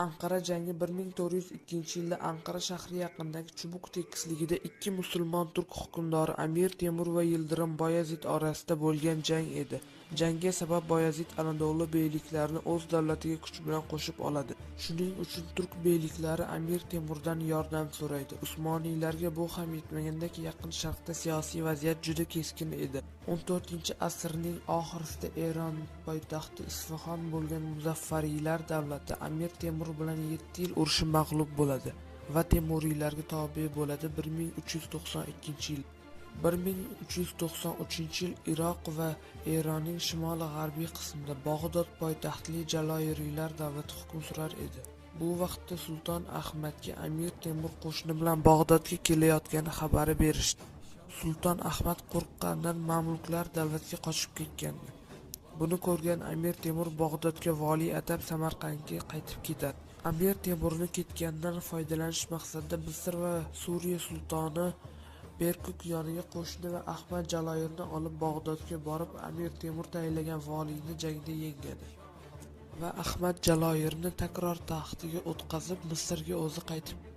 Anqara jangi 1402-yilda Anqara shahri yaqinidagi Chubuk tekisligida ikki musulmon turk hukmdori Amir Temur va Yildirim Boyazid orasida bo'lgan jang edi. Jangga sabab Boyazid Anadolu beyliklarini o'z davlatiga kuch bilan qo'shib oladi. Shuning uchun turk beyliklari Amir Temurdan yordam so'raydi. Usmoniylarga bu ham yetmagandek, Yaqin Sharqda siyosiy vaziyat juda keskin edi. 14-asrning oxirida Eron poytaxti Isfahon bo'lgan Muzaffariylar davlati Amir Temur bilan 7 yil urushib mag'lub bo'ladi va Temuriylarga tobe bo'ladi 1392-yil. 1393-yil Iroq va Eronning shimoli-g'arbiy qismida Bag'dod poytaxtli Jaloyiriylar davlati hukm surar edi. Bu vaqtda Sulton Ahmadga Amir Temur qo'shini bilan Bag'dodga kelayotgani xabari berishdi. Sulton Ahmad qo'rqqanidan Mamluklar davlatiga qochib ketgandi. Buni ko'rgan Amir Temur Bag'dodga voliy atab, Samarqandga qaytib ketadi. Amir Temurni ketganidan foydalanish maqsadida Misr va Suriya sultoni Berkuk yoniga qo'shini va Ahmad Jaloyirni olib Bag'dodga borib, Amir Temur tayinlagan voliyni jangda yengadi va Ahmad Jaloyirni takror taxtiga o'tqazib, Misrga o'zi qaytib